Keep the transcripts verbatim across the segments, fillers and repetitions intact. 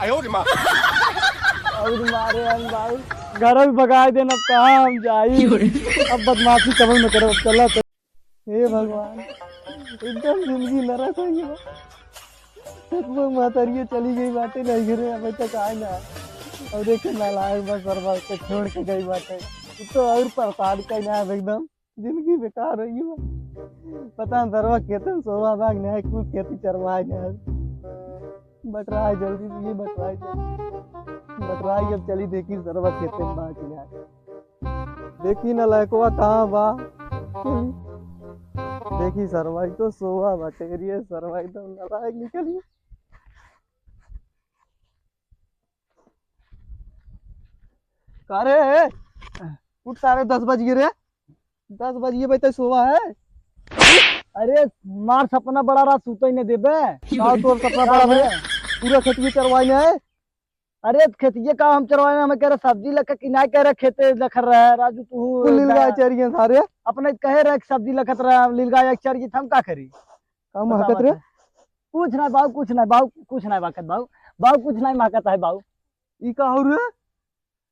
और मारे हम बाबू, घर भी भगाए देन, अब कहाँ हम जाई? अब बदमाशी कबल में करब, चला तो। हे भगवान, एकदम जिंदगी नरक हो गई बा। वो महतरिया चली गई बाटे नहीं घरे, अबे तक आए ना। और एक नालायक बा सरवा, के छोड़ के गई बाटे। उ तो और परेशान कइले अब एकदम। जिंदगी बेकार होइ गई बा। पता न सरवा खेतन सोवा बाग ने, कुल खेती चरवाए ने। बटराए जल्दी से, ये बटराए जल्दी। बटराए अब चली देखी सरवा खेतन बाग ने। देखी न लड़कवा कहाँ बा। देखी सरवा, ई तो सोवा बाटे रे, सरवा एकदम नालायक निकली। का रे, उठ सारे, दस बज गए रे। दस बज गए भाई, तै सोवा है? अरे मार सपना बड़ा, रात सूते ही नहीं देबे। का तोर सपना बड़ा भाई? पूरा खेत भी चरवाई नहीं है। अरे खेतिये का हम चरवाए, हमें कह रहे सब्जी लख कि नहीं, कह रहे खेते लखर रहे। राजू तू कुल लीलगाय चरिए सारे। अपने कहे रहे कि सब्जी लखत रहे, लीलगाय चरिए, हम का करी? का महकत रे? कुछ नहीं बाबू, कुछ नहीं बाबू, कुछ नहीं महकत बाबू। बाबू कुछ नहीं महकत है बाबू। ई का हो रे?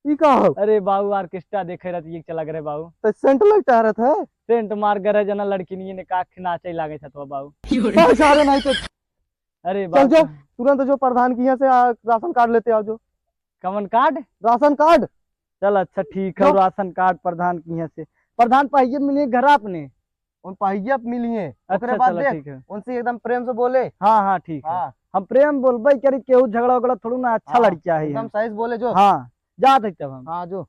ई का हो? अरे बाबू, ऑर्केस्ट्रा देखे रहत, ये चला गए बाबू। तो सेंट लगता रहत है? सेंट मार गए जना, लड़किनिये ने का नाचे लागे छतवा बाबू। का सारे नहीं तो अरे चल बाबू। जो, तुरंत जो प्रधान के यहाँ से आ, राशन कार्ड लेते आओ जो। कवन कार्ड? राशन कार्ड। चल अच्छा ठीक है, जो। राशन कार्ड प्रधान के यहाँ से। प्रधान पहिए मिलिए घर अपने। उन पहिया पे मिलिए, अच्छा, ओकरे बाद चलो, देख, ठीक है। उनसे एकदम प्रेम से बोले। हाँ, हाँ, ठीक है। हाँ। हम प्रेम बोलबे करी, केहू झगड़ा उगड़ा थोड़ू ना, अच्छा हाँ, लड़किया है एकदम ये। सही से बोले जो। हाँ, जात है तब हम। हाँ, जो।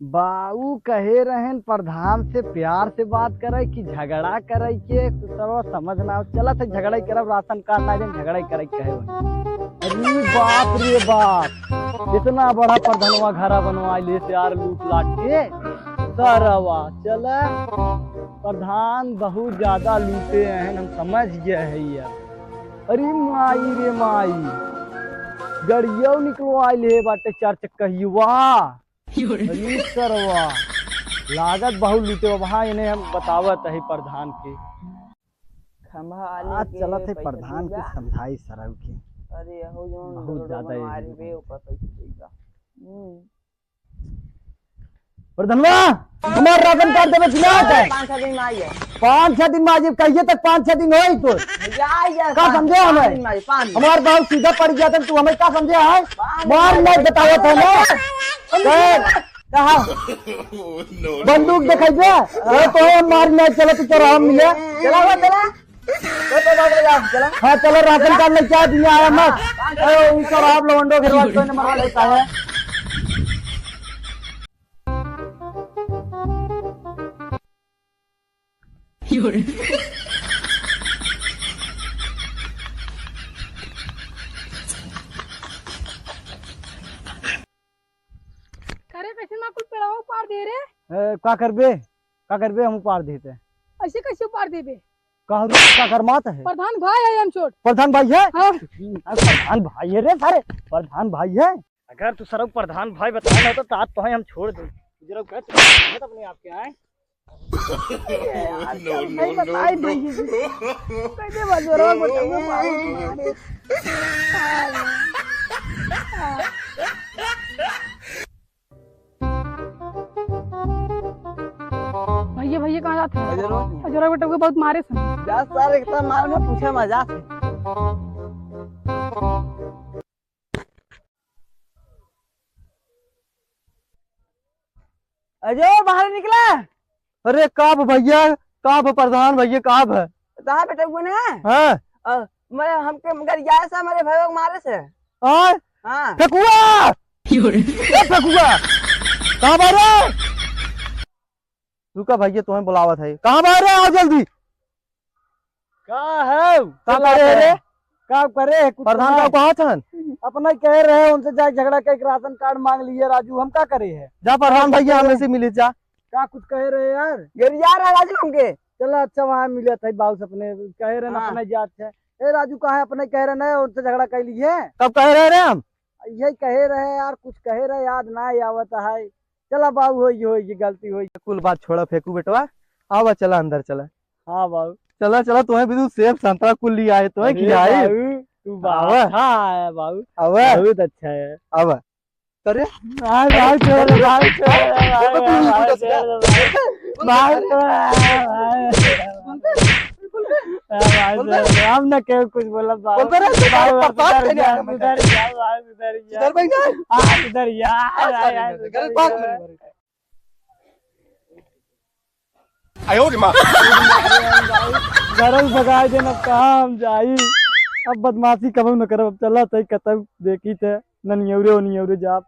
बाऊ कहे रहन प्रधान से प्यार से बात करे कि झगड़ा करे के, तो सरवा समझ ना आव। चलत है झगड़ा ही करब, राशन कार्ड ना देन, झगड़ा ही करे के कहे रहन। अरे बाप रे बाप, इतना बड़ा प्रधानवा घरा बनवा ले से यार लूट लाट के। सरवा चल, प्रधान बहुत ज्यादा लूटे हैं, हम समझ गए है यार। अरे माई रे माई, गड़ियो निकलवाइल है बाटे चार चक्कहिया। अरे सरवा, लागत बहुत लूटे बा। हाँ, इन्हें हम बतावत है प्रधान के। खंभा वाले आज के चलत है पैसा प्रधान के दूंगा। समझाई सरऊ के। अरे हो जो बहुत ज्यादा बनवा रहे बे, ओकर पैसा देगा। हम्म। प्रधानवा, हमार राशन कार्ड देवे कि ना आता है? पाँच छह दिन में आई है। पाँच छह दिन में आ जाए, कहिए तक पाँच छह दिन होई तो? भैया, आई है, का पाँच, समझे पाँच हमें? दिन में आई, पाँच दिन। हमार बहुत सीधा पड़ गया था, तू हमें का समझे है? पाँच दिन मार में नहीं आई। बतावत है ना। ए, कहा? बंदूक दिखाई दे। अरे तो हम मार नहीं चलो, तू तो राम मिले। चला हुआ, चला। चल, चल, चल, चल, चल। हाँ, चलो, राशन कार्ड लेके आ, दुनिया आया मत। हाँ, हाँ, अरे, उनका बाप लवंडो के बाद कोई ने मरवा लेता है। अरे, कैसे माँ कुल पेड़वा उपाड़ दे रे? ए, का करबे? का करबे? हम उपाड़ देते। ऐसे कैसे उपाड़ देबे? का हो रे, का गरमात है? प्रधान भाई है हम छोट। प्रधान भाई है? हाँ। हम्म, प्रधान भाई है रे सारे, प्रधान भाई है। अगर तू सरऊ प्रधान भाई बताए ना तो, तो आज तो है हम छोड़ दे। जरा कह तू मेहनत अपने आप के आए। यार, नहीं बताई भैया जी। कैसे बजरवा को तुमको मारो तुम्हारे। भैया, भैया, कहाँ जात है? अजरवा। अजरवा बेटा को बहुत मारे सन। जा सारे, इतना मार में पूछे मजाक है। अजय, बाहर निकला। अरे का भ भैया, का भ प्रधान भैया, का भ? कहाँ बेटा वो ना? हाँ। अ, मैं हमके गरियाए से हमारे भाई को मारे से। हाँ? हाँ। फेकुआ! ए फेकुआ! कहाँ बा रे? रुका भैया, तुम्हें बुलावत है। कहाँ बा रे? आओ जल्दी। का है? का करे है रे? का करे है? कुछ प्रधान ना। का कहा थन? अपना ही कह रहे हैं, उनसे जाके झगड़ा करके राशन कार्ड मांग लिए राजू, हम का करे है? जा प्रधान भैया, हमें से मिले जा। का कुछ कहे रहे यार? गरिया रहा राजू हमके। चला अच्छा, वहाँ मिले थे बाबू से अपने, कहे रहे ना हाँ। अपना जात है। ए राजू, कहा है अपना ही कह रहे ना, उनसे झगड़ा कर लिए। कब कह रहे रे हम? यही कहे रहे यार, कुछ कहे रहे, याद ना आवत है। चला बाबू, होई, होई, गलती होई। कुल बात छोड़ा फेकू बेटवा, आवा चला अंदर चला। हाँ बाबू। चला, चला, तुम्हें भी तू सेब संतरा कुल लिया है, तुम्हें अरे खियाई। बाबू, तू बाबा। अच्छा है बाबू। अब बहुत अच्छा है। अब करे। भाई, भाई, छोड़ दे, भाई, छोड़ दे, भाई, भाई, छोड़ दे, भाई। भाई, छोड़ दे, भाई। भाई, छोड़ दे। हम ना केहू कुछ बोला, भाई। बोल दे रे, भाई, भाई, भाई, सुधर जा, सुधर जा, भाई, सुधर जा। सुधर भाई, जा। हाँ, सुधर जा। हाँ, भाई, भाई, भाई, सुधर गलत बात जा। मत बोल। आयो रे माँ। घर में भगाए देन, अब कहाँ हम जाई? अब बदमाशी कबहू न करब। अब चला तई कतहू देखी थे, न नियौरे ओ नियौरे जाब।